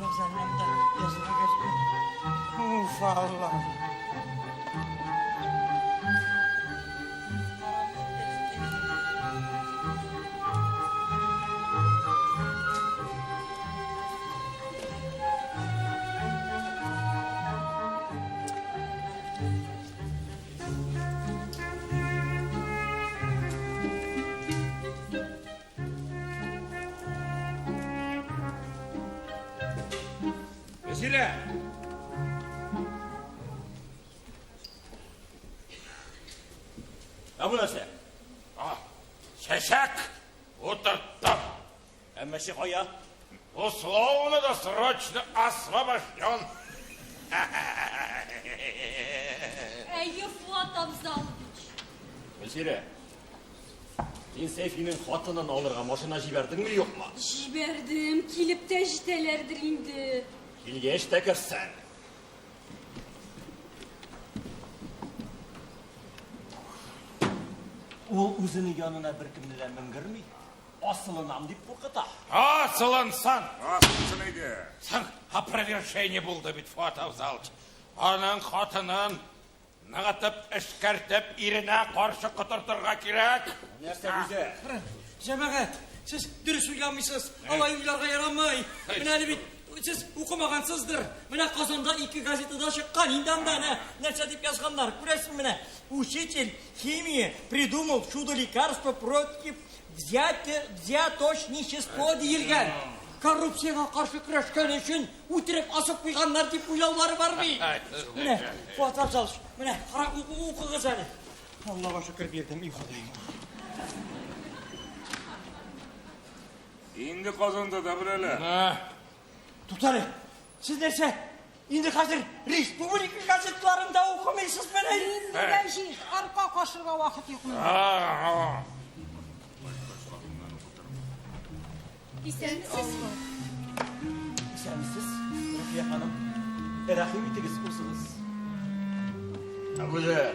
Карагыз әле, монда язылган газета. Уф, Алла. Вәсилә! Ә бу нәрсә? А, чәчәк утырттым. Ә мәче кая? Условно да срочно освобожден. Әйе, Фуат Абзалович. Гөлсирә, син Сәйфинең хатынын алырга машина җибәрдеңме, юкмы? Җибәрдем, килеп тә җитәләрдер инде. Килгәч тә керсен. Ул үзенең янына беркемне дә менгерми. Асылынам дип куркыта. Асылынсын! Асылынсын әйдә. Соң опровержение булды бит, Фуат Авзалович. Аның хатынын ныгытып, эшкәртеп, иренә каршы котыртырга кирәк. Нәрсә үзе? Җәмәгать, сез дөрес уйламыйсыз. Алай уйларга ярамый. Менә әле бит сез укымагансыздыр. Менә Казанда ике газетада чыккан инде анда әнә нәрсә дип язганнар. Күрәсезме менә? Учитель химии придумал чудо лекарство против взяточничество диелгән. Коррупциягә каршы көрәшкән өчен үтереп асып куйганнар дип уйлаулары бар бит. Менә, Фуат Абзалович, менә, кара, укыгыз әле. Аллага шөкер бирдем, и Ходаем. Инде Казанда да беләләр. Туктале, сез нәрсә? Инде хәзер республика газетларын да укымыйсызмыни? Инде гәҗит, арка кашырга вакыт юк монда. Исәнмесез. Исәнмесез, Руфия ханым. Рәхим итегез, узыгыз. Әбүзәр.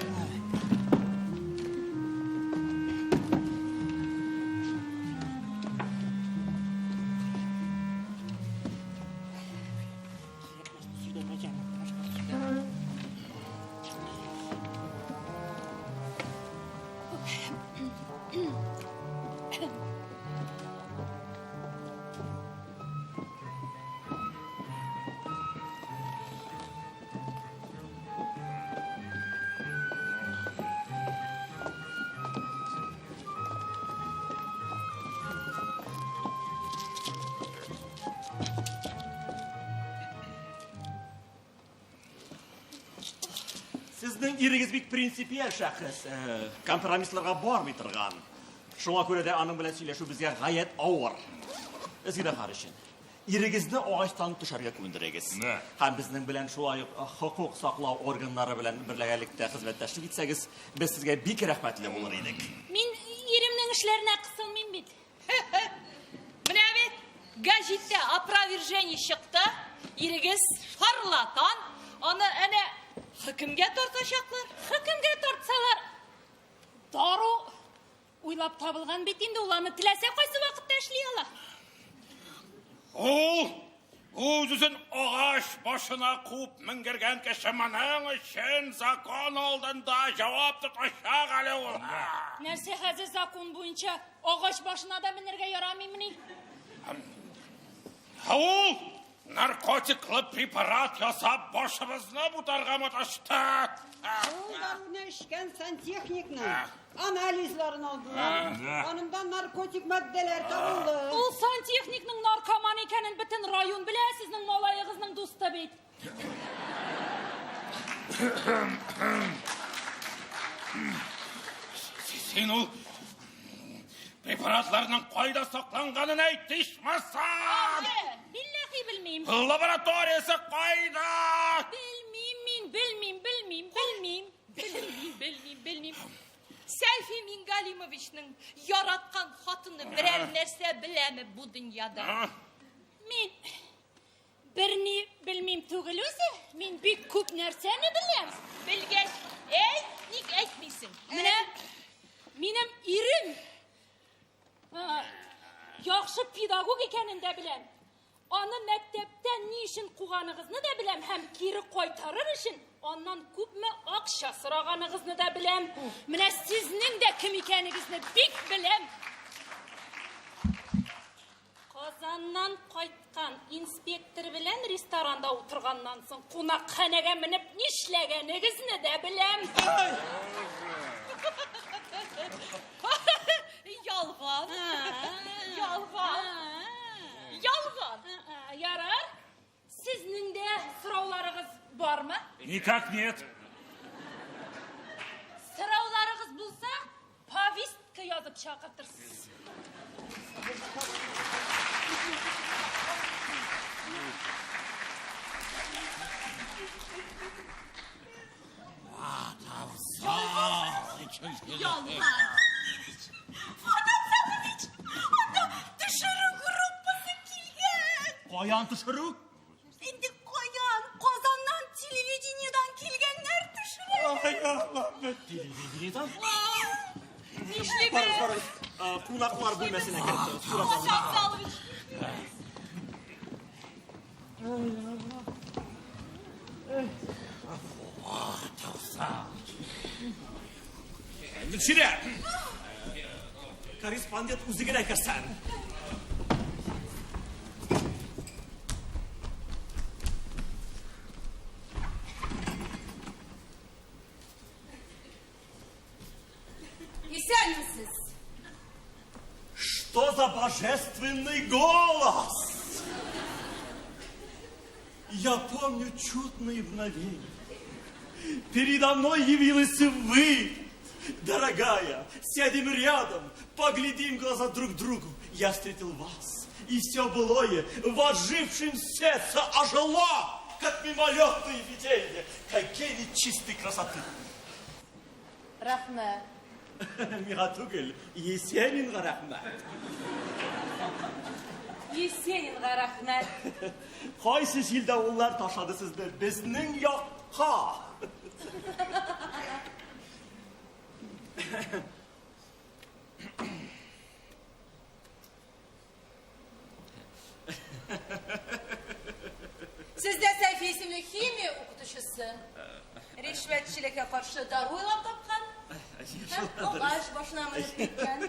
Сезнең ирегез бик принципиаль шәхес, э, компромиссларга бармый торган. Шуңа күрә дә аның белән сөйләшү безгә гаять авыр. Зинһар өчен. Ирегезне агачтан төшәргә күндерегез. Һәм безнең белән шулай ук э, хокук саклау органнары белән берләгәлектә хезмәттәшлек итсәгез, без сезгә бик рәхмәтле булыр идек. Мин иремнең эшләренә кысылмыйм бит. Менә бит гәҗиттә опровержение чыкты. Ирегез шарлатан. Аны әнә хөкемгә тартачаклар. Хөкемгә тартсалар, дару уйлап табылган бит инде ул аны теләсә кайсы вакытта эшли ала. Ул үз-үзен агач башына куып менгергән кеше моның өчен закон алдында җавап тотачак әле ул. Нәрсә хәзер закон буенча агач башына да менергә ярамыймыни? Ә ул наркотиклы препарат ясап башыбызны бутарга маташты. Ул даруны эчкән сантехникның анализларын алдылар. Анында наркотик матдәләр табылды. Ул сантехникның наркоман икәнен бөтен район белә, сезнең малаегызның дусты бит. Син ул препаратларның кайда сакланганын әйт, ичмасам! Билләхи белмим. Лабораториясе кайда? Белмим мин, белмим, белмим, белмим. Белмим, белмим, белмим. Сәйфи Мингалимовичның яраткан хатыны берәр нәрсә беләме бу дөньяда? Мин берни белмим түгел үзе. Мин бик күп нәрсәне беләм. Белгәч, әйт, ник әйтмисең? Менә минем ирем яхшы педагог икәнен дә беләм. Аны мәктәптән ни өчен куганыгызны да беләм һәм кире кайтарыр өчен аннан күпме акча сораганыгызны да беләм. Менә сезнең дә кем икәнегезне бик беләм. Казаннан кайткан инспектор белән ресторанда утырганнан соң кунакханәгә менеп нишләгәнегезне дә беләм. Ялган. Ялган. Ялган. Ярар. Сезнең дә сорауларыгыз бармы? Никак нет. Сорауларыгыз булса, повестка язып чакыртырсыз. Ялган. Фуат Абзалович, анда төшерү группасы килгән. Каян төшерү? Инде каян? Казаннан телевидениедән килгәннәр төшерә. Ай, Аллам, телевидениедән? Нишлибез? Барыгыз, барыгыз. Кунаклар бүлмәсенә кереп торыгыз. Фуат Абзалович. Гөлсирә! Корреспондент үзе генә керсен. Исәнмесез. Что за божественный голос? Я помню чудные мгновения. Передо мной явилась вы, дорогая. Сядем рядом, поглядим в глаза друг другу. Я встретил вас, и все былое в ожившем сердце ожило, как мимолетное видение, как гений чистой красоты. Рәхмәт. Миңа түгел, Есенинга рәхмәт. Есенинга рәхмәт. Кайсы җил-давыллар ташлады сезне безнең якка? Сездә Сәйфи исемле химия укытучысы ришвәтчелеккә каршы дару уйлап тапкан һәм агач башына менеп киткән.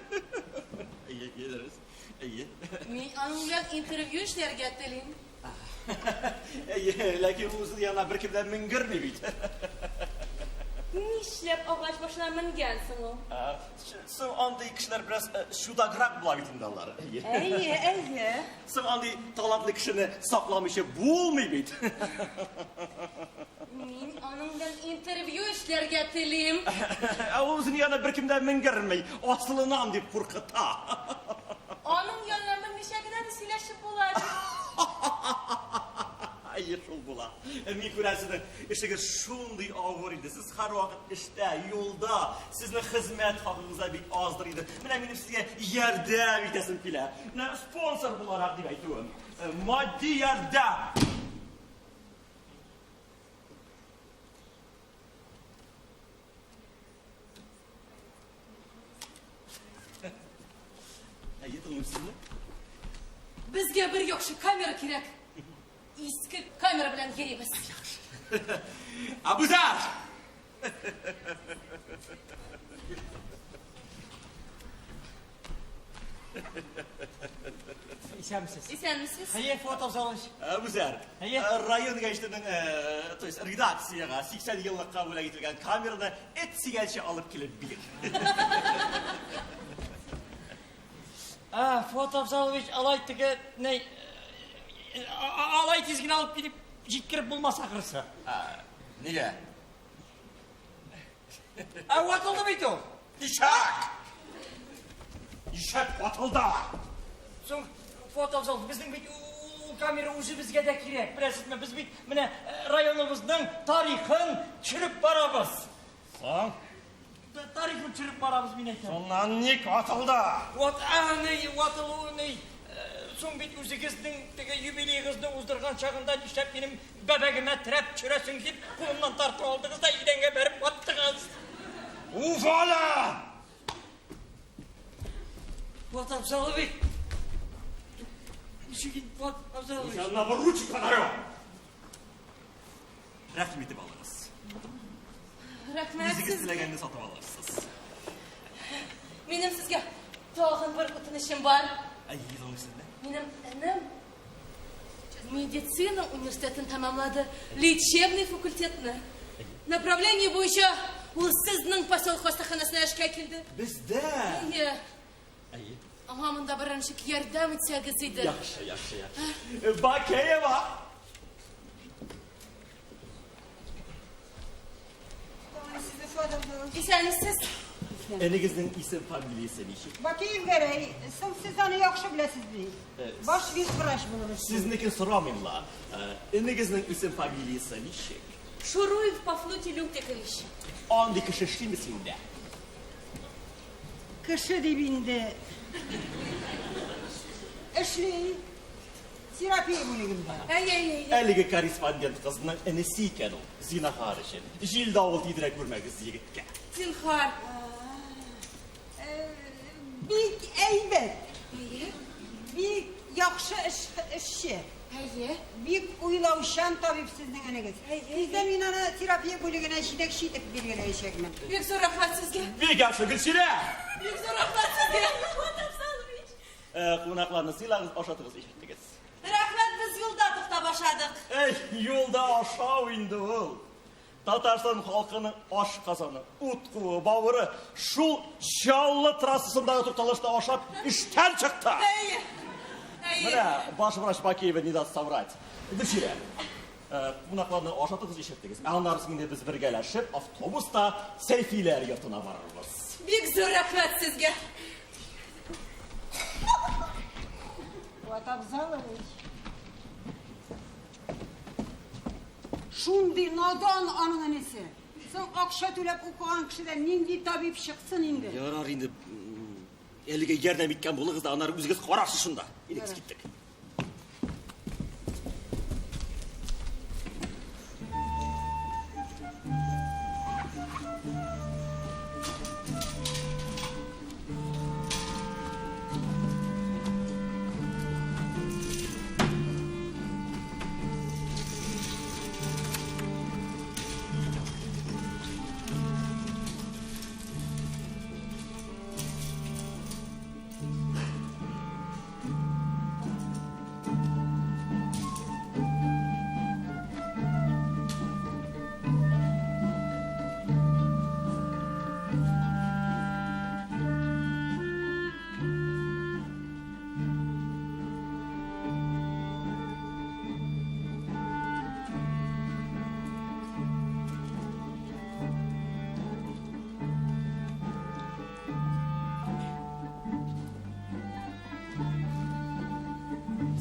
Әйе, дөрес. Әйе. Мин аның белән интервью эшләргә телим. Әйе, ләкин ул үзенең янына беркем дә менгерми бит. Нишләп агач башына менгән соң ул? Соң андый кешеләр бераз чудаграк була бит инде алар. Әйе. Әйе, әйе. Соң андый талантлы кешене сакламыйча булмый бит. Мин аның белән интервью эшләргә телим. Ә ул үзенең янына беркем дә менгерми, асылынам дип куркыта. Аның янына менмичә генә дә сөйләшеп була бит. Әйе, шул була. Мин күрәм, сезнең эшегез шундый авыр инде. Сез һәрвакыт эштә, юлда. Сезнең хезмәт хакыгыз да бик аздыр инде. Менә минем сезгә ярдәм итәсем килә. Менә спонсор буларак дип әйтүем. Матди ярдәм. Әйе, тыңлыйм сезне. Безгә бер яхшы камера кирәк. Иске камера белән йөрибез. Абузар! Исәнмесез. Исәнмесез. Әйе, Фуат Абзалович. Абузар, Әйе. район гәҗитенең, то есть редакциягә 80 еллыкка бүләк ителгән камераны эт сигәнче алып килеп бир. А, Фуат Абзалович, алай теге, ни, алай тиз генә алып килеп җиткереп булмас ахрысы. Нигә? Ә ватылды бит ул. Ишәк! Ишәк ватылды! Соң, Фуат Абзалович, безнең бит ул камера үзебезгә дә кирәк. Беләсезме, без бит менә районыбызның тарихын төшереп барабыз. Соң? Тарихын төшереп барабыз, мин әйтәм. Шуннан ник ватылды? Ват, ә, ни, ватылуы ни? Соң бит үзегезнең теге юбилеегызны уздырган чагында нишләп минем бәбәгемә терәп төшерәсең дип кулымнан тартып алдыгыз да идәнгә бәреп ваттыгыз. Уволя! Фуат Абзалович. Ничек инде, Фуат Абзалович? Мин аңа ручка подарю. Рәхим итеп алыгыз. Рәхмәт Үзегез сезгә. теләгәнне сатып алырсыз. Минем сезгә тагын бер үтенечем бар. Әй, егылмыйсыз да. Минем энем медицина университетын тәмамлады, лечебный факультетны. Направление буенча ул сезнең поселок хастаханәсенә эшкә килде. Бездә. Әйе. Әйе. Аңа монда берәр ничек ярдәм итсәгез иде. Яхшы, яхшы, яхшы. Бакеева! Сезне Фуат Абзалович. Исәнмесез. Энегезнең исем фамилиясе ничек? Бакиев Гәрәй, соң сез аны яхшы беләсез бит. Баш ветврач булып эшли. Сезнекен сорамыйм ла. Энегезнең исем фамилиясе ничек? Шуруев Пафнутий Лютикович. Андый кеше эшлиме синдә? Кеше дип инде. Эшли. Терапия бүлегендә. Әйе, әйе, әйе. Әлеге корреспондент кызның энесе икән ул. Зинһар өчен. Җил давыл тидерә күрмәгез егеткә. Зинһар. Бик әйбәт. Әйе. Бик яхшы эшче. Әйе. Бик уйлаучан табиб сезнең энегез. Әйе. Тиздән мин аны терапия бүлегенә җитәкче итеп билгеләячәкмен. Бик зур рәхмәт сезгә. Бик яхшы, Гөлсирә! Бик зур рәхмәт сезгә. Фуат Абзалович. Кунакларны сыйлагыз, ашатыгыз, эчертегез. Рәхмәт, без юлда туктап ашадык. Эй, юлда ашау инде ул. Татарстан халкының аш казаны, ут куы, бавыры шул Чаллы трассасындагы тукталышта ашап эштән чыкты. Әйе. Әйе. Менә баш врач Бакиева не даст соврать. Гөлсирә, кунакларны ашатыгыз, эчертегез. Ә аннары соң инде без бергәләшеп автобуста Сәйфиләр йортына барырбыз. Бик зур рәхмәт сезгә. Фуат Абзалович. Шундый надан аның энесе. Соң акча түләп укыган кешедән нинди табиб чыксын инде? Ярар инде, әлегә ярдәм иткән булыгыз да, аннары үзегез карарсыз шунда. Идегез, киттек.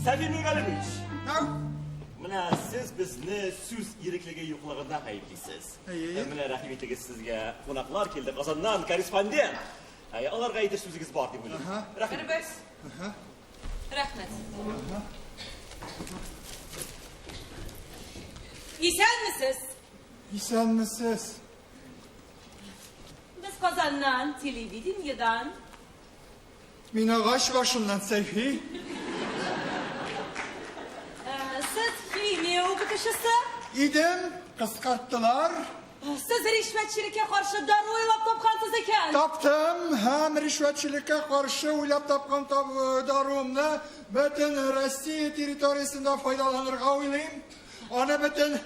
Сәфи Миргалимович, менә сез безне сүз иреклеге юклыгында гаеплисез. Менә рәхим итегез, сезгә кунаклар килде Казаннан, корреспондент. Аларга әйтер сүзегез бар дип уйлыйм. Рәхим. Бер-бер. Рәхмәт. Исәнмесез. Исәнмесез. Без Казаннан, телевидениедан. Мин агач башыннан, Сәйфи. Сез химия укытучысы. Идем, кыскарттылар. Сез ришвәтчелеккә каршы дару уйлап тапкансыз икән. Таптым һәм ришвәтчелеккә каршы уйлап тапкан даруымны бөтен Россия территориясендә файдаланырга уйлыйм. Аны бөтен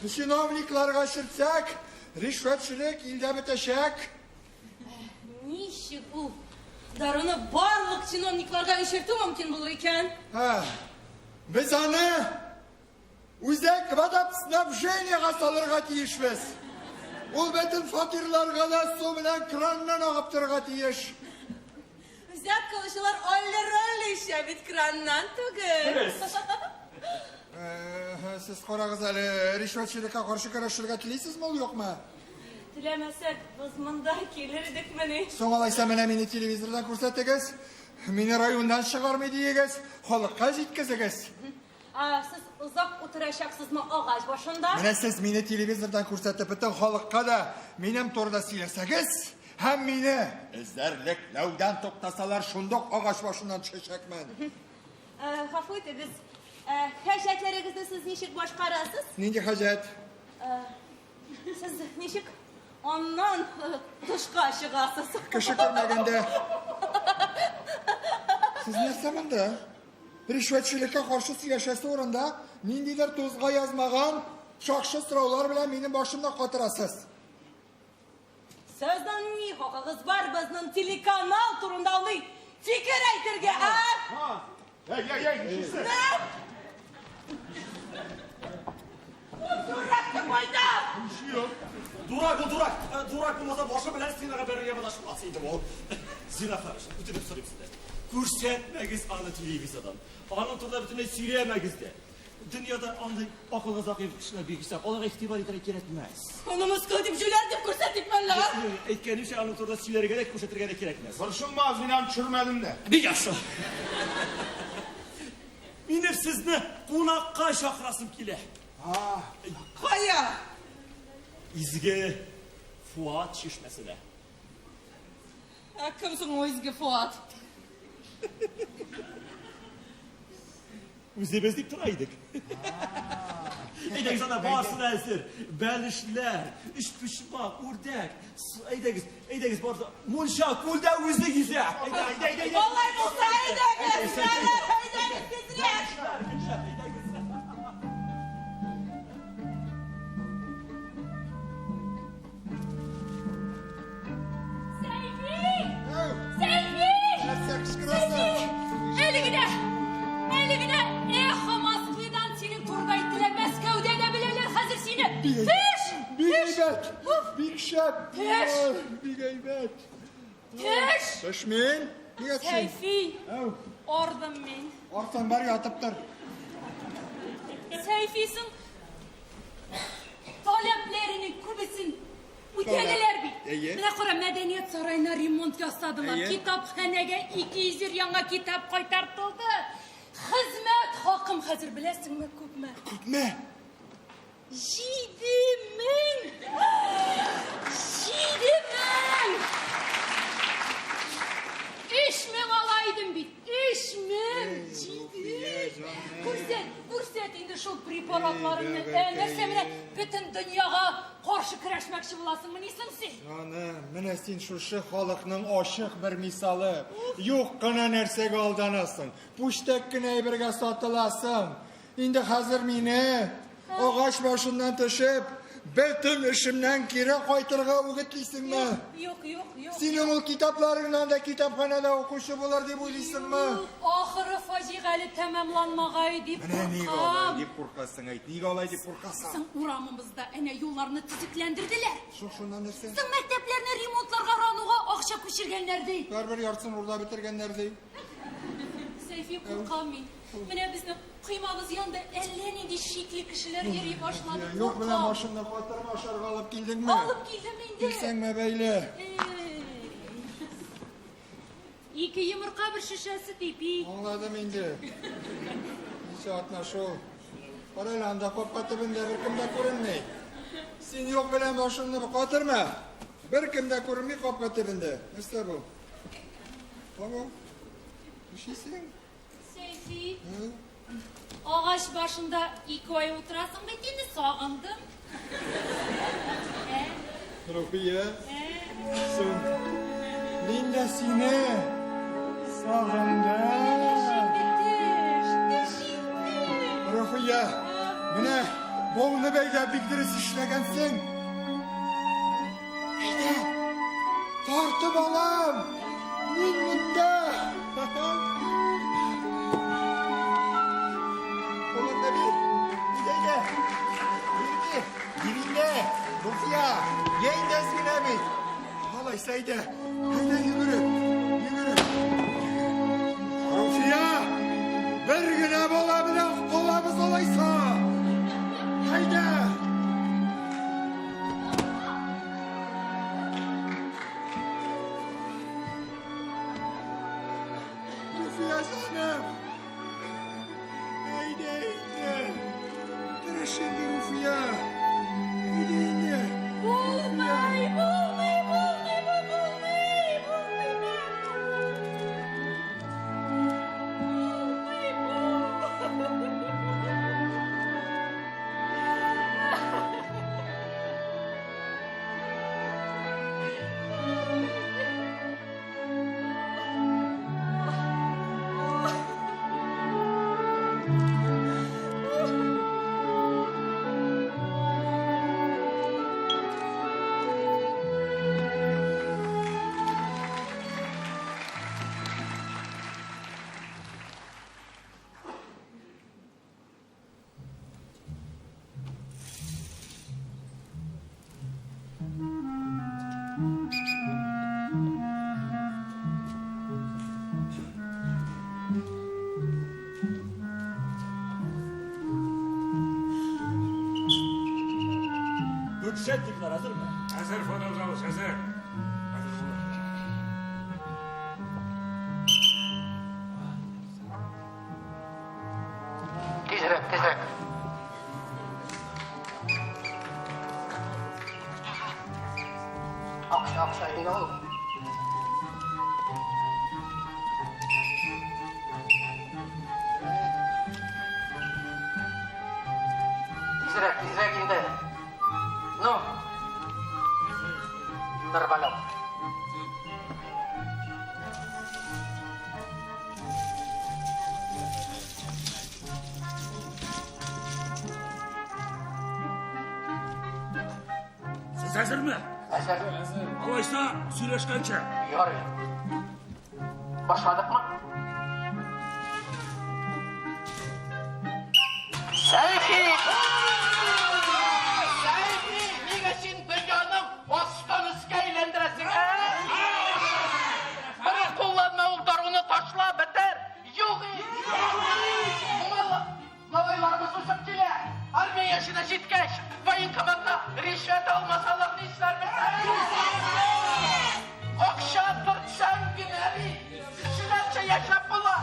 чиновникларга эчертсәк, ришвәтчелек илдә бетәчәк. Ничек ул даруны барлык чиновникларга эчертү мөмкин булыр икән? Без аны үзәк водоснабжениега салырга тиешбез. Ул бөтен фатирларга да су белән краннан агып торырга тиеш. Взятка алучылар алле-ролле эчә бит, краннан түгел. Сез карагыз әле, ришвәтчелеккә каршы көрәшергә телисезме ул юкмы? Теләмәсәк, без монда килер идекмени? Соң алайса менә мине телевизордан күрсәтегез, мине районнан чыгармый диегез, халыкка җиткезегез. Сез озак утырачаксызмы агач башында? Менә сез мине телевизордан күрсәтеп, бөтен халыкка да минем турыда сөйләсәгез, һәм мине эзәрлекләүдән туктасалар, шундук агач башыннан төшәчәкмен. Гафу итегез. Хаҗәтләрегезне сез ничек башкарасыз? Нинди хаҗәт? Сез ничек аннан тышка чыгасыз? Кеше күрмәгәндә. Сез нәрсә монда? Ришвәтчелеккә каршы сөйләшәсе урында ниндидер тузга язмаган шакшы сораулар белән минем башымны катырасыз. Сезнең ни хакыгыз бар безнең телеканал турында андый фикер әйтергә, а? Әй, әй, әй, нишлисең? Дурак кайда? Дурак ул, дурак. Дурак булмаса башы белән стенага бәрергә маташмас иде ул. Зинһар өчен, үтенеп сорыйм сездән. Күрсәтмәгез аны телевизордан. Аның турында бөтенләй сөйләмәгез дә. Дөньяда андый акылга зәгыйфь кешеләр бик исәп. Аларга игътибар итәргә кирәкмәс. Аны Москва дип җүләр дип күрсәтик мәллә? Әйткәнемчә, аның турында сөйләргә дә, күрсәтергә дә кирәкмәс. Борчылмагыз, мин аны төшермәдем дә. Бик яхшы. Минем сезне кунакка чакырасым килә. Кая? Изге Фуат чишмәсенә. Ә кем соң ул изге Фуат? Үзебез дип тора идек. Әйдәгез, анда барысы да әзер. Бәлешләр, өчпочмак, үрдәк. Әйдәгез, әйдәгез, барысы. Мунча, күлдә үзе йөзә. Әйдә, әйдә, әйдә, әйдә. Алай булса, әйдәгез, әйдәгез тизрәк. Әйдәгез. Сәйфи! Әү, Сәйфи! нәрсә кычкырасың? Әле генә, әле генә Эхо Москвыдан синең турыда әйттеләр, Мәскәүдә дә беләләр хәзер сине. Төш! Бик әйбәт, бик шәп. Төш! Бик әйбәт. Төш! Төшмим. Нигә төшим? Сәйфи, Әү, ардым мин. артсаң бар ятып тор. Сәйфисең таләпләренең күбесен үтәделәр бит. Әйе. Менә кара, мәдәният сараена ремонт ясадылар. Әйе. Китапханәгә 200 яңа китап кайтартылды. Хезмәт хакым хәзер беләсеңме күпме? Күпме? 7000! 7000! 3000 ала идем бит. 3000! Руфия, җаным. Күрсәт, күрсәт инде шул препаратларыңны. Эй, бәгырькәем. Нәрсә менә бөтен дөньяга каршы көрәшмәкче буласыңмы, нисең син? Җаным, менә син шушы халыкның ачык бер мисалы. Юк кына нәрсәгә алданасың. Пүчтәк кенә әйбергә сатыласың. Инде хәзер мине агач башыннан төшеп, бөтен эшемнән кире кайтырга үгетлисеңме? Юк, юк, юк. Синең ул китапларыңнан да китапханәдә укучы булыр дип уйлыйсыңмы? Ахыры фаҗигале тәмамланмагай дип Менә нигә алай куркам. дип куркасың, әйт, нигә алай дип куркасың? Соң урамыбызда әнә юлларны төзекләндерделәр. Шул шуннан нәрсә? Соң мәктәпләрне ремонтларга рануга акча күчергәннәр ди. Бер яртысын урлап бетергәннәр ди. Сәйфи, куркам мин. Менә безнең коймабыз янында әллә нинди шикле кешеләр йөри башлады. Юк белән Куркам. башыңны катырма, ашарга алып килдеңме? Алып килдем инде. Килсәңме бәйле? Эй. Ике йомырка бер шешәсе ипи. Аңладым инде. Ничә атна шул. Кара әле, анда капка төбендә беркем дә күренми. Син юк белән башыңны катырма. Беркем дә күренми капка төбендә. Нәрсә бу? Баба, нишлисең? Сәйфи, Һы? агач башында 2 ай утырасың бит инде, сагындым. Ә? Руфия, Ә? соң мин дә сине сагындым. Төш инде, төш, төш инде. Руфия, менә бауны бәйләп бик дөрес эшләгәнсең. Әйдә, тартып алам. Мин монда. Кулыңны бир. Әйдә, әйдә. Бирми. Бир инде. Руфия, йә инде әз генә бит. Алайса әйдә. Әйдә йөгереп, йөгереп. Руфия, бер генә бала белән калабыз алайса. Әйдә. Руфия җаным. Әйдә инде. Тырыш инде, Руфия. Әйдә инде. Булмый, булмый, булмый, булмый, булмый, булмый, булмый. Решетниклар әзерме? Әзер, Фат Абзалыч, әзер. Әзер булыр. Тизрәк, тизрәк. Акча, акча инде ул. Тизрәк, тизрәк инде. Ну. Нормально. Сез әзерме? Әзер. Алайса, сөйләшкәнчә. Ярый. Башладыкмы? Сәйфи! Сәйфи, нигә син дөньяның астан өскә әйләндерәсең, ә? Бер кулланма ул даруны ташла, бетер. Юк Малайларыбыз үсеп килә. Армия яшенә җиткәч, военкоматта ришвәт алмасалар нишләрбез? Акча төртсәң генә бит, кешеләрчә яшәп була.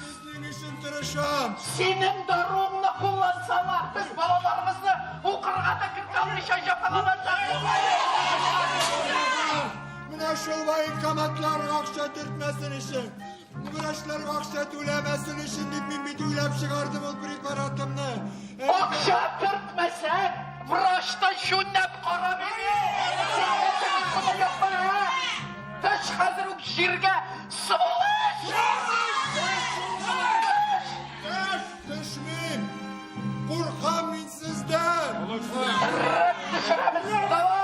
Сезнең өчен тырышам. Синең даруыңны куллансалар, без балаларыбызны укырга да кертә алмыйча җәфаланачакбыз. Менә шул военкоматларга акча төртмәсен өчен, врачларга акча түләмәсен өчен дип мин бит уйлап чыгардым ул препаратымны. Акча төртмәсәң, врачтан чүннәп кара мине. Төш хәзер үк җиргә, сволочь! Төшмим. Куркам мин сездән. Төшерәбез, давай!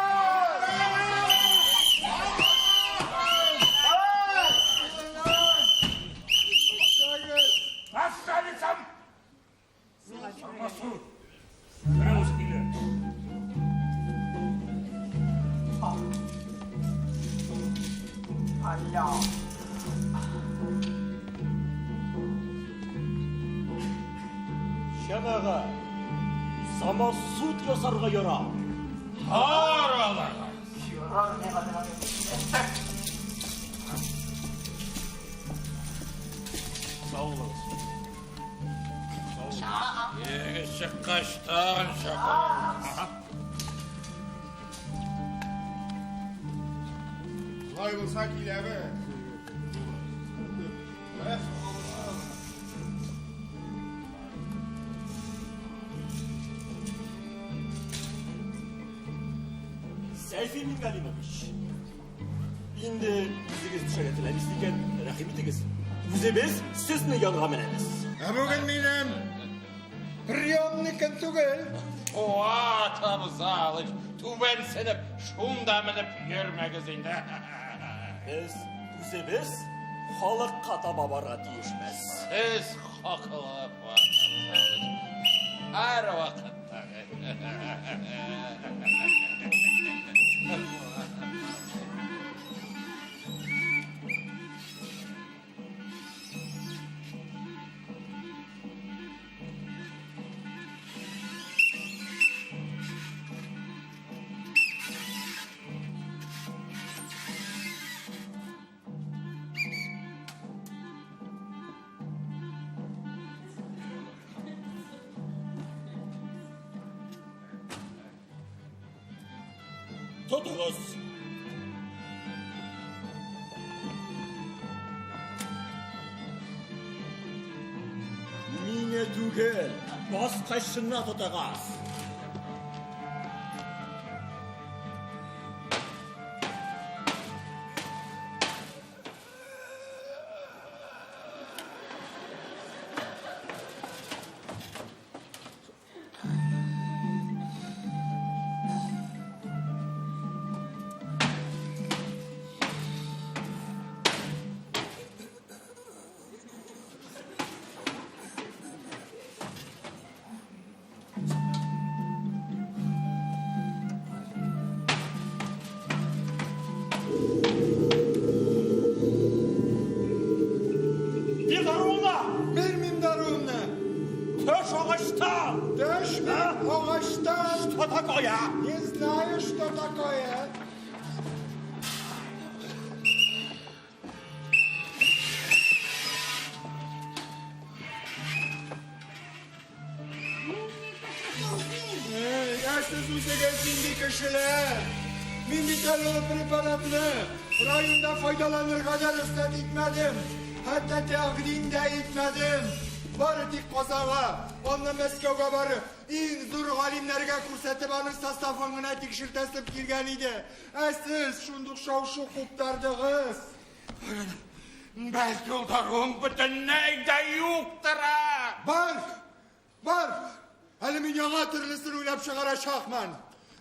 Оставицам! Самосуд! Берәү килә. Алло. Җәмәгать, самосуд ясарга ярар. Бар аларга. Ярар, миңа Сау булыгыз. Егет чыккач тагын чакыр. Шулай булса киләбез. Сәйфи Мингалимович, инде үзегез төшәргә теләмисез икән, рәхим итегез. Үзебез сезне янга менәбез. Ә бүген минем приемный көн түгел. Фуат Абзалыч, түбәнсенеп, шунда менеп йөрмәгез инде. Без үзебез халыкка таба барырга тиешбез. Сез хаклы, Фуат Абзалыч. Һәр вакытта. Тотыгыз. Мине түгел, баскычны тотыгыз. Төш агачтан! Төшмим агачтан! Что такое? Не знаю, что такое. Эй, ә сез үзегез нинди кешеләр? Мин бит әле ул препаратны районда файдаланырга да рөхсәт итмәдем. Хәтта тәкъдим дә итмәдем. Бары тик Казанга, аннан Мәскәүгә барып, иң зур галимнәргә күрсәтеп, аның составын гына тикшертәсем килгән иде. Ә сез шундук шау-шу куптардыгыз. Бәлки ул даруың бөтенләй дә юктыр, ә? Бар! Бар! Әле мин яңа төрлесен уйлап чыгарачакмын.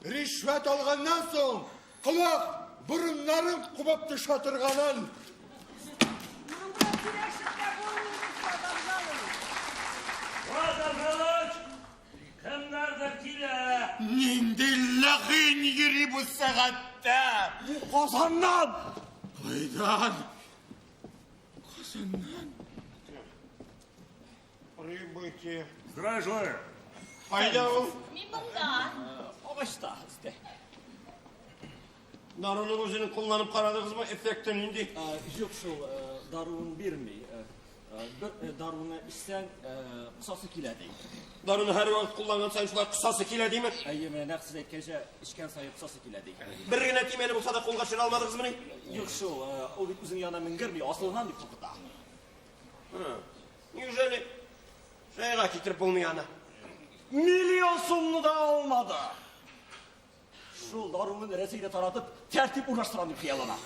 Ришвәт алганнан соң, колак, борыннарын кубып төшә торганын. Моның белән сөйләшеп тә булмый бит, Фат Абзалович. Фат Абзалович, кемнәрдер килә. Нинди ләгыйнь йөри бу сәгатьтә? Бу Казаннан! Кайдан? Казаннан? Прибытие. Здравия желаю. Кайда ул? Мин монда. Агачта, өстә. Даруның үзен кулланып карадыгызмы? Эффекты нинди? Юк шул, даруын бирми. Бер даруны эчсәң, косасы килә ди. Даруны һәрвакыт кулланган саен шулай косасы килә диме? Әйе, менә нәкъ сез әйткәнчә, эчкән саен косасы килә ди. Бер генә төймәне булса да кулга төшерә алмадыгызмыни? Юк шул, ул бит үзенең янына менгерми, асылынам дип куркыта. Неужели җайга китереп булмый аны? Миллион сумны да алмады. Шул даруын Рәсәйдә таратып, тәртип урнаштырам дип хыяллана.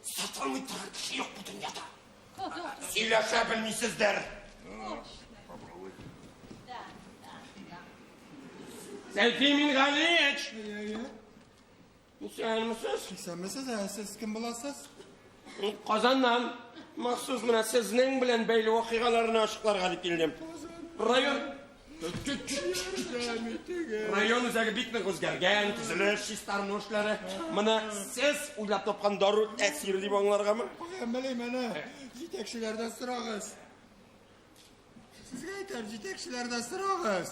Сатылмый торган кеше юк бу дөньяда. Сөйләшә белмисездер. Сәйфи Мингалиевич! Исәнмесез? Исәнмесез, ә сез кем буласыз? Казаннан махсус менә сезнең белән бәйле вакыйгаларны ачыкларга дип килдем. Район Район үзәге бик нык үзгәргән, төзелеш, чистарыну эшләре. Моны сез уйлап тапкан дару тәэсире дип аңларгамы? Каян белим әнә, җитәкчеләрдән сорагыз. Сезгә әйтәм, җитәкчеләрдән сорагыз.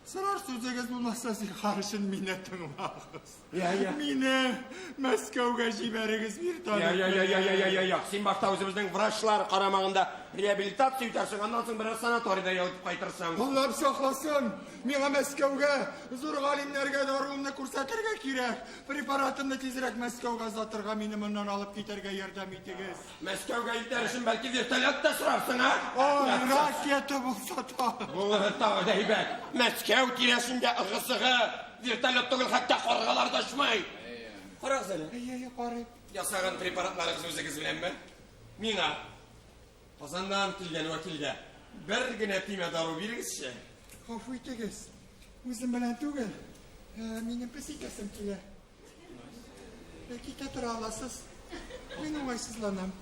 Сорар сүзегез булмаса, зинһар өчен мине тыңлагыз. Я, я. Мине Мәскәүгә җибәрегез, вертолет. Я, я, я, я, я, я, я, я. Син башта үзебезнең врачлар карамагында реабилитация үтәрсең, аннан соң берәр санаторийда ятып кайтырсың. Аллам сакласын, миңа Мәскәүгә, зур галимнәргә даруымны күрсәтергә кирәк. Препаратымны тизрәк Мәскәүгә озатырга, мине моннан алып китәргә ярдәм итегез. Мәскәүгә илтәр өчен бәлки вертолет та сорарсың, а? Ой, ракета булса та. Булыр тагы да әйбәт. Мәскәү тирәсендә ыгы-зыгы, вертолет түгел, хәтта каргалар да очмый. Карагыз әле. Әйе, әйе, карыйм. Ясаган препаратларыгыз үзегез беләнме? Миңа Казаннан килгән вәкилгә бер генә төймә дару бирегезче. Гафу итегез, үзем белән түгел, минем пес итәсем килә. Китә тора аласыз. Мин уңайсызланам.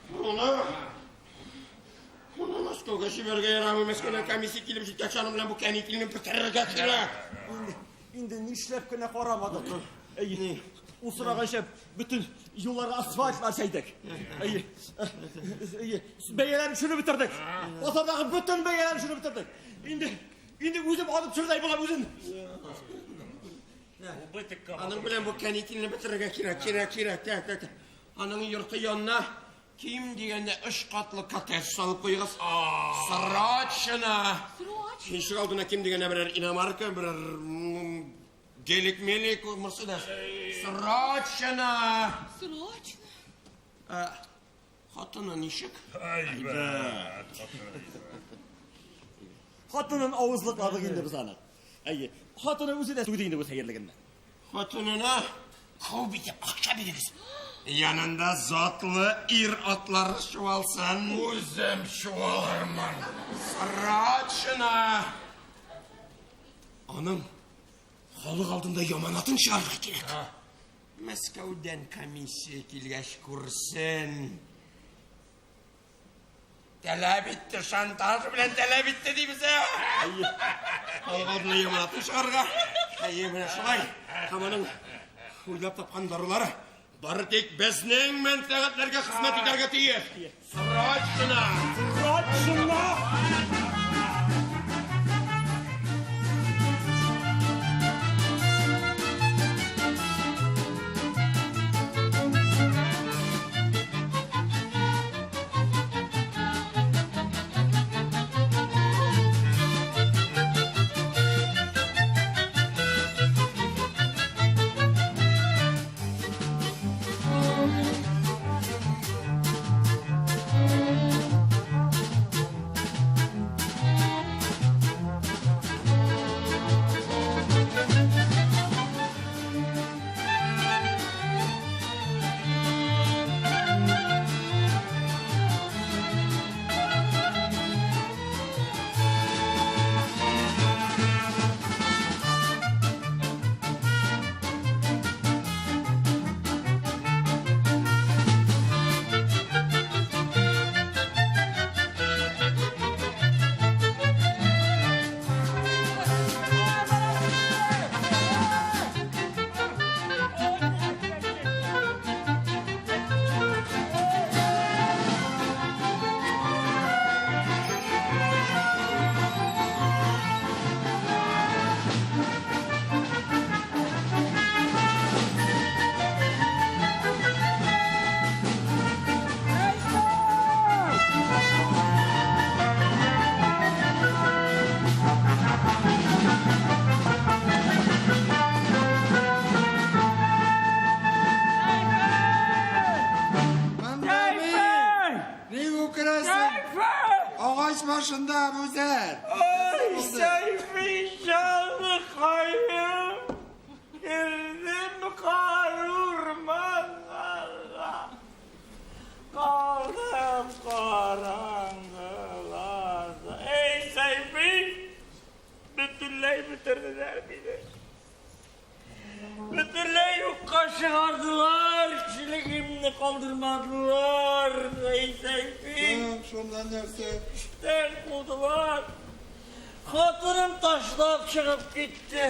Моны Моны Мәскәүгә җибәрергә ярамый. Мәскәүдән комиссия килеп җиткәч, аның белән бу кәнитилне бетерергә кирәк. Инде, инде нишләп кенә карамадык. Әйе, ул сораганча бөтен юлларга асфальтлар җәйдек. Әйе, әйе, бәяләрен төшереп бетердек. Базардагы бөтен бәяләрен төшереп бетердек. Инде, инде үзем алып төшердәй булам үзен. Аның белән бу кәнитилне бетерергә кирәк, кирәк, кирәк. Так, так, так. Аның йорты янына ким дигәндә өч катлы коттедж салып куегыз. Срочно! Срочно! Ишек алдына ким дигәндә берәр иномарка, берәр гелик-мелик, Мерседес. Срочно! Срочно! Ә, хатыны ничек? Әйбәт. Хатынын авызлыкладык инде без аны. Әйе, хатыны үзе дә түгел инде бу сәерлегеннән. Хатынына күп итеп акча бирегез. Янында затлы ир-атлар чуалсын. Үзем чуалырмын. Срочно! Аның халык алдында яманатын чыгарырга кирәк. Мәскәүдән комиссия килгәч күрсен. Таләп итте, шантаж белән таләп итте дибез, ә? Әйе. Халык алдына яманатын чыгарырга. Әйе, менә шулай. Һәм аның уйлап тапкан дарулары бары тик безнең мәнфәгатьләргә хезмәт итәргә тиеш. Срочно! Срочно! Ник үкерәсең? Агач башында Әбүзәр. Ай, Сәйфи җаныкаем, кердем карурманнарга, калдым караңгыларда. Эй, Сәйфи, бөтенләй бетерделәр мине. Бөтенләй юкка чыгардылар, кешелегемне калдырмадылар. Эй, Сәйфи. Шуннан нәрсә? Эштән кудылар. Хатыным ташлап чыгып китте.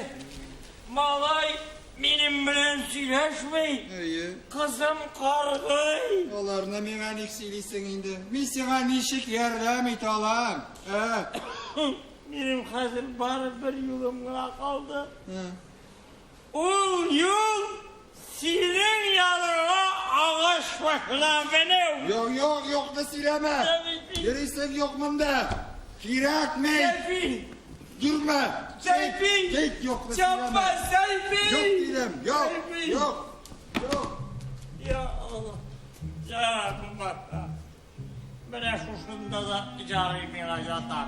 Малай минем белән сөйләшми. Әйе. Кызым каргый. Аларны миңа ник сөйлисең инде? Мин сиңа ничек ярдәм итә алам? Ә? Минем хәзер бары бер юлым гына калды. Ул юл синең яныңа агач башына менү. Юк, юк, юкны сөйләмә. Йөрисең юк монда. Кирәкми. Сәйфи. Йөрмә. Сәйфи. Кит, юкны сөйләмә. Чапма, Сәйфи. Юк дидем, юк, Сәйфи. юк, юк. Я Алла. Җаным бата. Менә шушында да ярый миңа ята.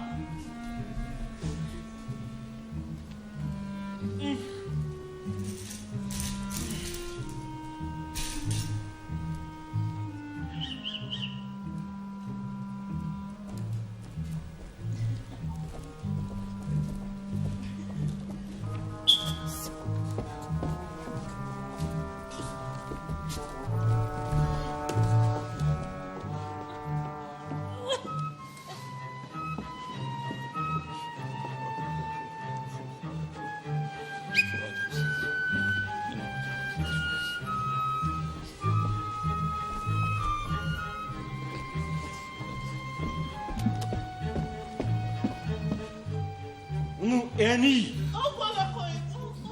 Ну, әни,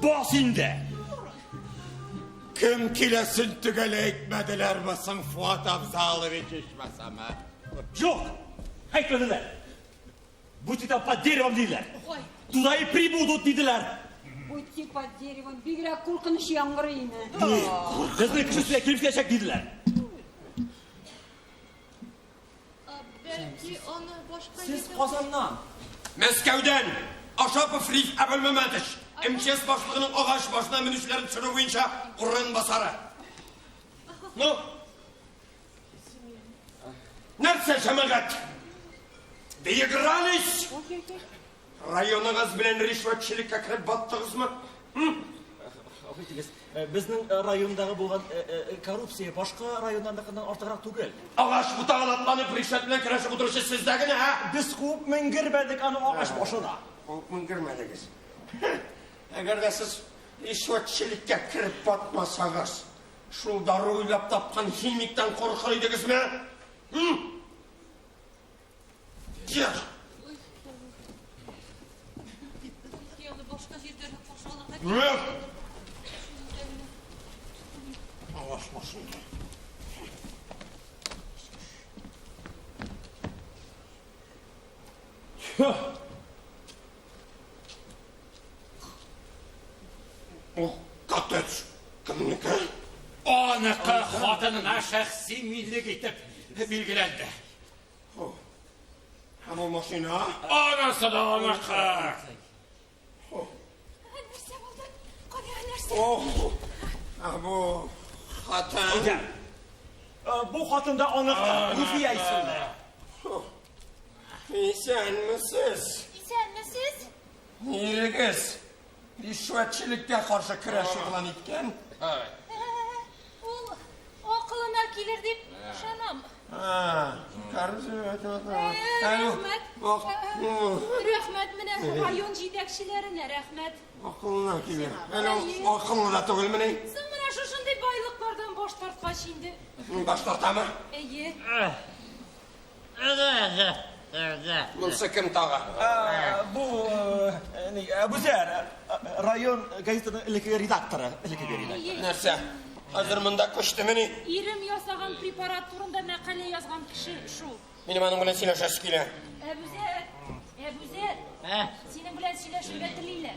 бас инде. Кем киләсен төгәл әйтмәделәрме соң, Фуат Абзалович, ичмасам, ә? Юк, әйтмәделәр. Будьте там под деревом диделәр. Ой. Туда и прибудут диделәр. Уйти под деревом бигрәк куркыныч яңгырый ине. Безнең кеше килеп киләчәк диделәр. Бәлки аны башка Сез Казаннан. Мәскәүдән Ашапов Риф Әбелмәмәтович, МЧС башлыгының агач башына менүчеләрен төшерү буенча урынбасары. Ну, нәрсә, җәмәгать? Доигрались? Районыгыз белән ришвәтчелеккә кереп баттыгызмы? Гафу итегез, безнең райондагы булган коррупция башка районнарныкыннан артыграк түгел. Агач ботагына атланып, ришвәт белән көрәшеп утыручы сездә генә, ә? Без куып менгермәдек аны агач башына. Куып менгермәдегез. Әгәр дә сез ришвәтчелеккә кереп батмасагыз, шул дару уйлап тапкан химиктан куркыр идегезме? Йә! Башка җирдә дә каршы алырга Агач башында. Бу коттедж кемнеке? Аныкы хатынына шәхси милек итеп билгеләнде. Һәм ул машина? Анысы да аныкы. Нәрсә булды? Кая нәрсә? Ох, ә бу хатын. Бу хатын да аныкы, Руфия исемле. Исәнмесез. Исәнмесез? Ирегез ришвәтчелеккә каршы көрәш игълан иткән. Ул акылына килер дип ышанам. Рәхмәт. Рәхмәт менә район җитәкчеләренә рәхмәт. Акылына килер. Әле ул акыллы да түгелмени? Соң менә шушындый байлыклардан баш тарткач инде. Баш тартамы? Әйе. Монысы кем тагы? Бу Әбүзәр, район газетаның элеккеге редакторы, элеккеге редактор. Нәрсә? Хәзер монда күчтемени? Ирем ясаган препарат турында мәкалә язган кеше шул. Минем аның белән сөйләшәсе килә. Әбүзәр, Әбүзәр, синең белән сөйләшергә телиләр.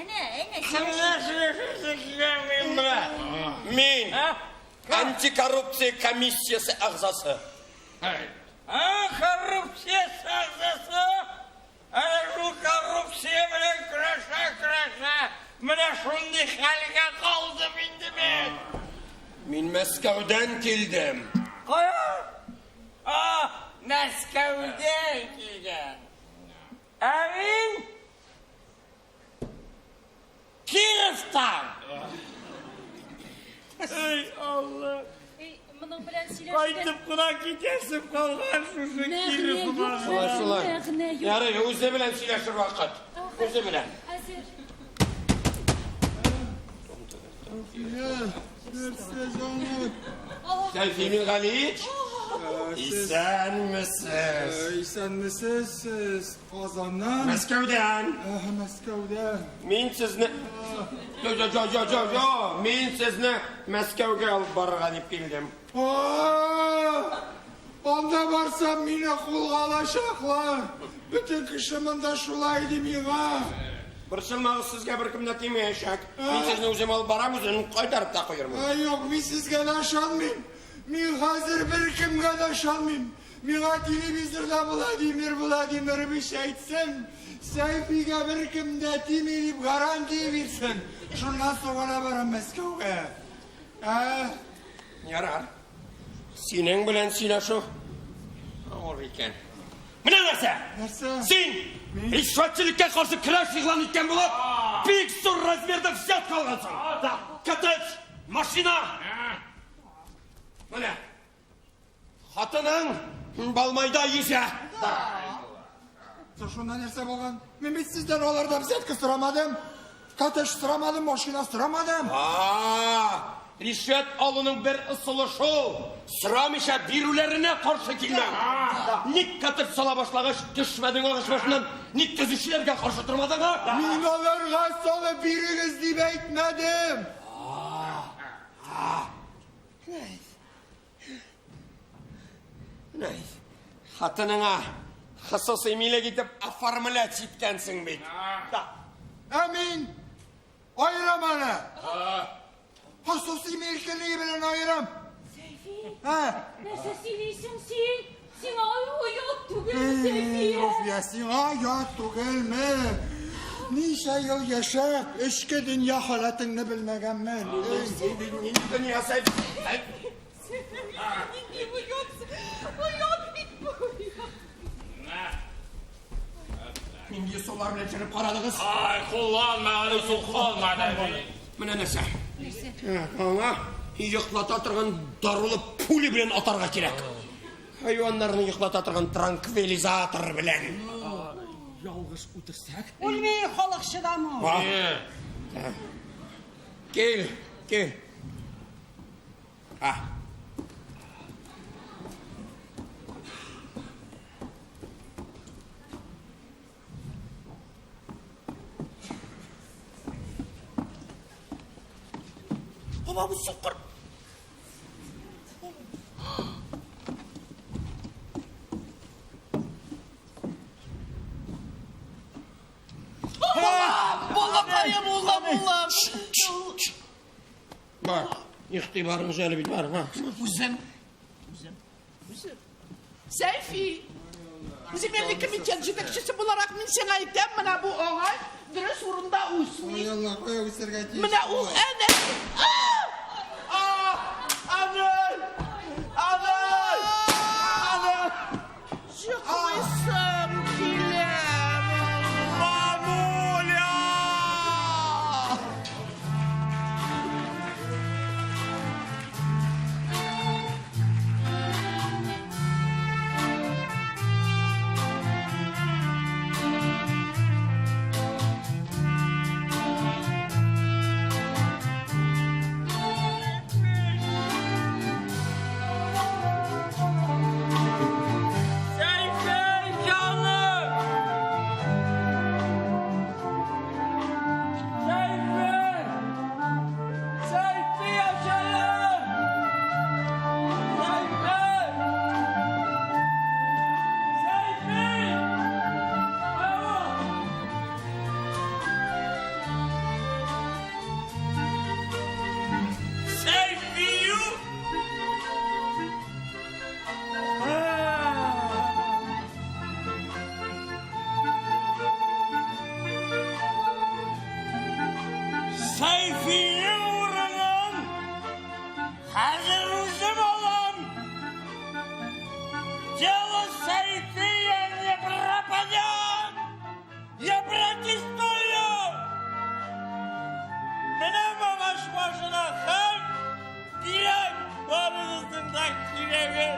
Әнә, әнә, сөйләшәсе килә минем белән? Мин антикоррупция комиссиясе әгъзасы. Коррупция әгъзасы? Әнә шул коррупция белән көрәшә-көрәшә, менә шундый хәлгә калдым инде мин. Мин Мәскәүдән килдем. Кая? Мәскәүдән килгән. Ә мин Кировтан. Эй, Алла. Моның белән сөйләшүдән... Кайтып кына китәсем калган шушы Кировка. Шулай, шулай. Ярый, үзе белән сөйләшер вакыт. Үзе белән. Хәзер. Нәрсә җаным? Сәйфи Мингалиевич? Исәнмесез. Исәнмесез, сез Казаннан? Мәскәүдән. Мәскәүдән. Мин сезне... Жо, жо, жо, жо, жо, жо. Мин сезне Мәскәүгә алып барырга дип килдем. Анда барсам мине кулга алачаклар. Бөтен кеше монда шулай ди миңа. Борчылмагыз, сезгә беркем дә тимәячәк. Мин сезне үзем алып барам, үзем кайтарып та куермын. Юк, мин сезгә дә ышанмыйм. Мин хәзер беркемгә дә ышанмыйм. Миңа телевизорда Владимир Владимирович әйтсен, Сәйфигә беркем дә тими дип гарантия бирсен. Шуннан соң гына барам Мәскәүгә. Ярар. Синең белән сөйләшү авыр икән. Менә нәрсә! Нәрсә? Син ришвәтчелеккә каршы көрәш игълан иткән булып, бик зур размерда взятка алгансың. Коттедж, машина. Менә. Хатының Балмайда йөзә. Шунда нәрсә булган? Мин бит сездән алардан взятка сорамадым. Коттедж сорамадым, машина сорамадым. Ришвәт алуның бер ысулы шул. Сорамыйча бирүләренә каршы килмәү. Ник коттедж сала башлагач, төшмәдең агач башыннан? Ник төзүчеләргә каршы тормадың, а? Мин аларга салып бирегез дип әйтмәдем. Хатыныңа хосусый милек итеп оформлять иткәнсең бит. Ә мин аерам аны. Хосусый милкелеге белән аерам. Сәйфи, нәрсә сөйлисең син? Сиңа оят түгелме, Сәйфи? Руфия, сиңа оят түгелме? Ничә ел яшәп, эчке дөнья халәтеңне белмәгәнмен. Нинди дөнья, Сәйфи? Нинди оят? Оят бит бу. Нинди ысуллар белән чыгып карадыгыз? Ай, кулланмаган ысул калмады. Менә нәрсә. Аңа йоклата торган дарулы пуля белән атарга кирәк. Хайваннарны йоклата торган транквилизатор белән. Ялгыш үтерсәк? Үлми халык чыдамы. Кил, кил. А. Баба, бу сукыр. Балакаем, улым, улым. Бар, игътибарың җәлеп ит, бар, бар. Үзем. Үзем. Үзем. Сәйфи. Үземнең комитет җитәкчесе буларак мин сиңа әйтәм, менә бу агач дөрес урында үсми. Ой, Алла, кая үсәргә тиеш? Менә ул әнә. Анай! Анай! Анай! Җыклыйсым килә. Мамуля! Seyfi canım! Seyfi! Seyfi yaşayın! Seyfi! Seyfi! Bravo! Seyfi'yu! Seyfi'nin урынын хәзер үзем алам. Дело Сейфия не пропадет. Я протестую. Менә агач башына һәм кирәк барыгызның да кирәге.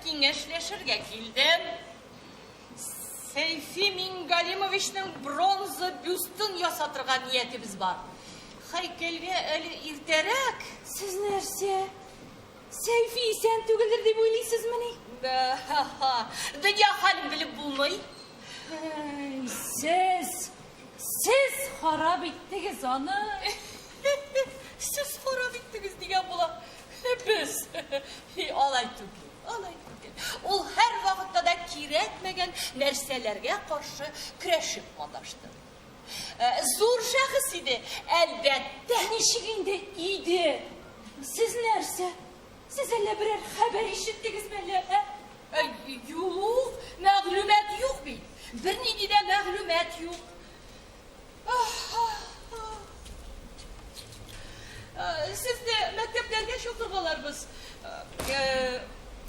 киңәшләшергә килдем. Сәйфи Мингалимовичның бронза бюстын ясатырга ниятебез бар. Һәйкәлгә әле иртәрәк. Сез нәрсә? Сәйфи исән түгелдер дип уйлыйсызмыни? Дөнья хәлен белеп булмый. Сез, сез харап иттегез аны. Сез харап иттегез дигән була. Без. Алай түгел, алай түгел. Ул һәр вакытта да кирәкмәгән нәрсәләргә каршы көрәшеп маташты. Зур шәхес иде, әлбәттә. Ничек инде иде? Сез нәрсә? Сез әллә берәр хәбәр ишеттегезме әллә, ә? Юк, мәгълүмат юк бит. Бернинди дә мәгълүмат юк. Сезне мәктәпләргә чакыргаларбыз.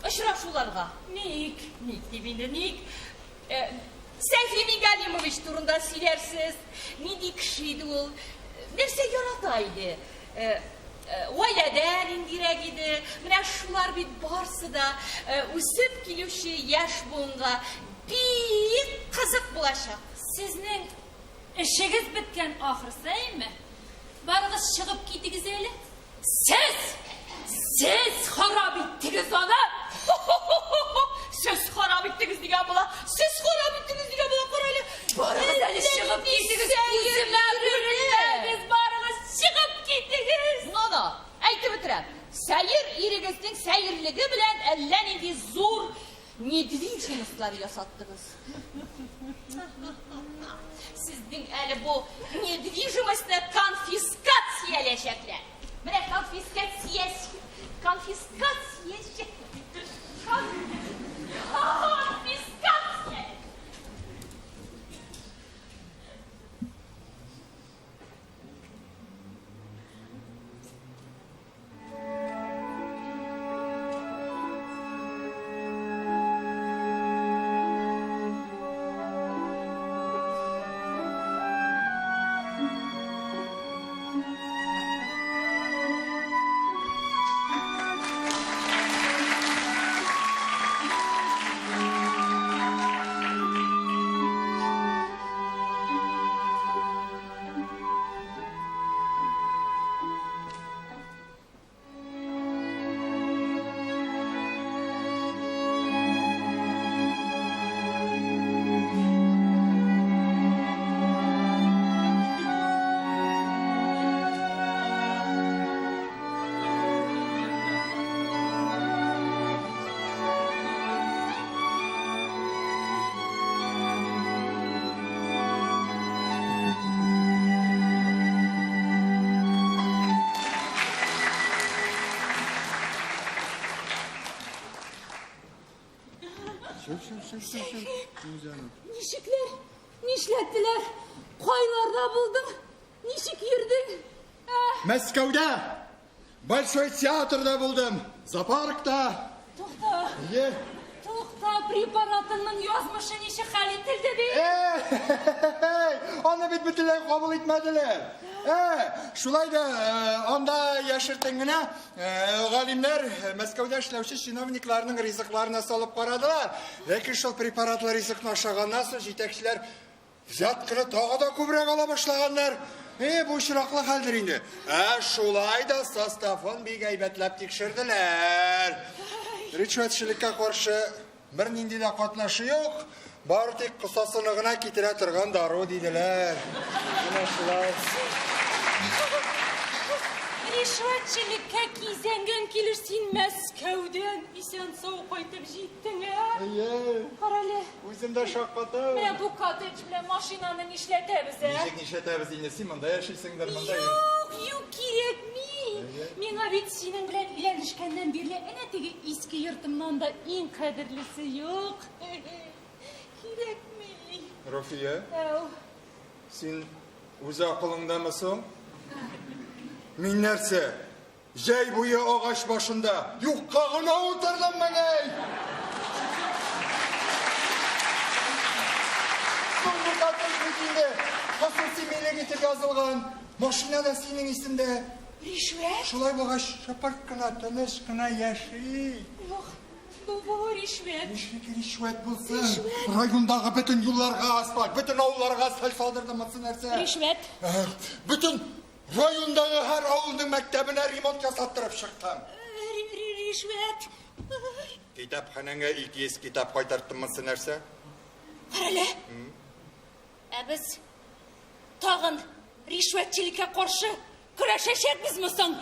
Очрашуларга. Ник? Ник дип инде, ник? Сәйфи Мингалимович турында сөйләрсез. Нинди кеше иде ул? Нәрсә ярата иде? Гаиләдә ниндирәк иде? Менә шулар бит барсы да үсеп килүче яшь буынга бик кызык булачак. Сезнең эшегез беткән ахрысы, әйме? Барыгыз чыгып китегез әле. Сез! Сез харап иттегез аны! Сез харап иттегез дигән була. Сез харап иттегез дигән була, кара әле. Барыгыз әле чыгып китегез. Күземә күренмәгез, барыгыз чыгып китегез. Но-но, әйтеп бетерәм. Сәер ирегезнең сәерлеге белән әллә нинди зур недвижимостьлар ясаттыгыз. Сезнең әле бу недвижимостьны конфискацияләячәкләр. Менә конфискация, конфискация, конфискация. Ничекләр? Нишләттеләр? Кайларда булдың? Ничек йөрдең? Мәскәүдә! Большой театрда булдым, зоопаркта. Тукта. Е. Тукта, препаратыңның язмышы ничек хәл ителде бит? Эй, аны бит бөтенләй кабул итмәделәр. Шулай да анда яшертен генә галимнәр Мәскәүдә эшләүче чиновникларның ризыкларына салып карадылар. Ләкин шул препаратлы ризыкны ашаганнан соң җитәкчеләр взятканы тагы да күбрәк ала башлаганнар. Бу очраклы хәлдер инде. Ә шулай да составын бик әйбәтләп тикшерделәр. Ришвәтчелеккә каршы бернинди дә катнашы юк. Бары тик кысасыны гына китерә торган дару диделәр. Менә шулай. Ришвәтчелеккә кизәнгән килеш син Мәскәүдән исән-сау кайтып җиттең, ә? Әйе. Карале. Үзем дә шаккатам. Менә бу коттедж белән машинаны нишләтәбез, ә? Ничек нишләтәбез инде? Син монда яшисеңдер, монда. Юк, юк, кирәкми. Миңа бит синең белән өйләнешкәннән бирле әнә теге иске йортымнан да иң кадерлесе юк. Кирәкми. Руфия? Әү. Син үз акылыңдамы соң? Мин нәрсә? Җәй буе агач башында юкка гына утырдыммыни? Соң бу коттедж бит инде хосуси милек итеп язылган. Машина да синең исемдә. Ришвәт? Шулай булгач, шыпырт кына, тыныч кына яши. Юк, Бу, бу ришвәт. Ничек ришвәт булсын? Райондагы бөтен юлларга асфальт, бөтен авылларга асфальт салдырдым, монысы нәрсә? Ришвәт. Бөтен райондагы һәр авылның мәктәбенә ремонт ясаттырып чыктым. Ришвәт. Китапханәңә 200 китап кайтарттым, монысы нәрсә? Карале. Ә без тагын ришвәтчелеккә каршы көрәшәчәкбезме соң?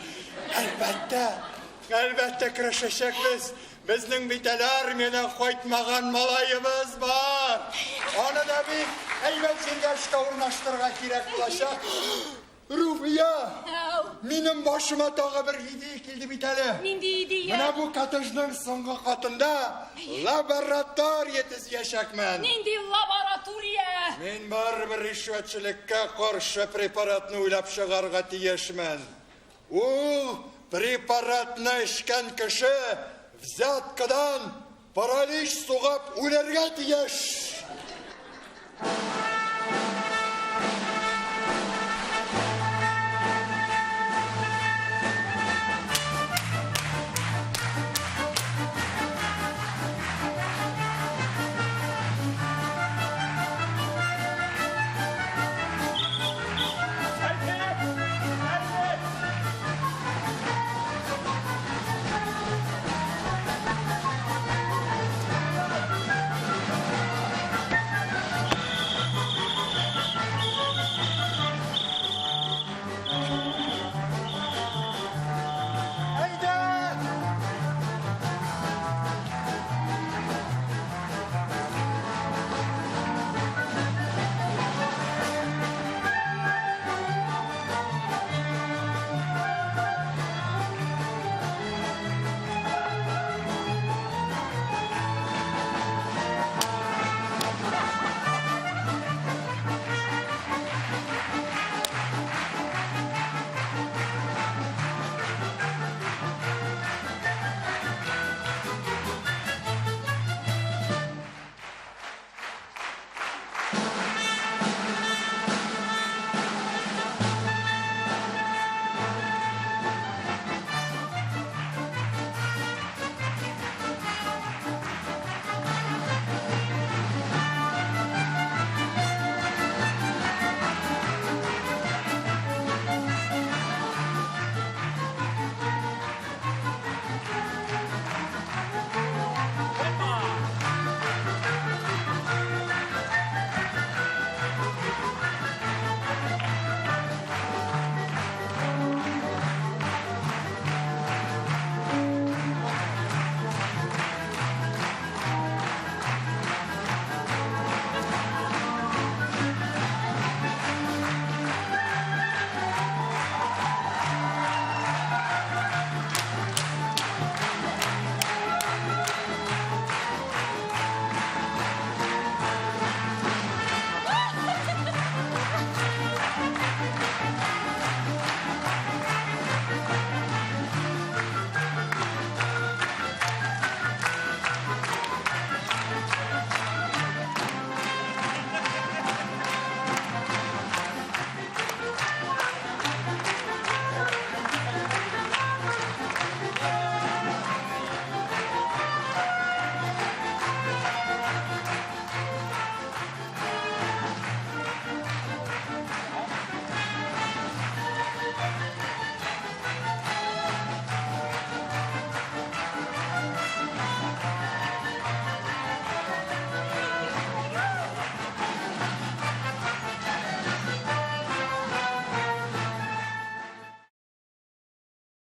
Әлбәттә, әлбәттә көрәшәчәкбез. Безнең бит әле армиядән кайтмаган малаебыз бар. Аны да бик әйбәт җиргә эшкә урнаштырырга кирәк булачак. Руфия, минем башыма тагы бер идея килде бит әле. Нинди идея? Менә бу коттеджның соңгы катында лаборатория төзиячәкмен. Нинди лаборатория? Мин барыбер ришвәтчелеккә каршы препаратны уйлап чыгарга тиешмен. Ул препаратны эчкән кеше взяткадан паралич сугып үләргә тиеш.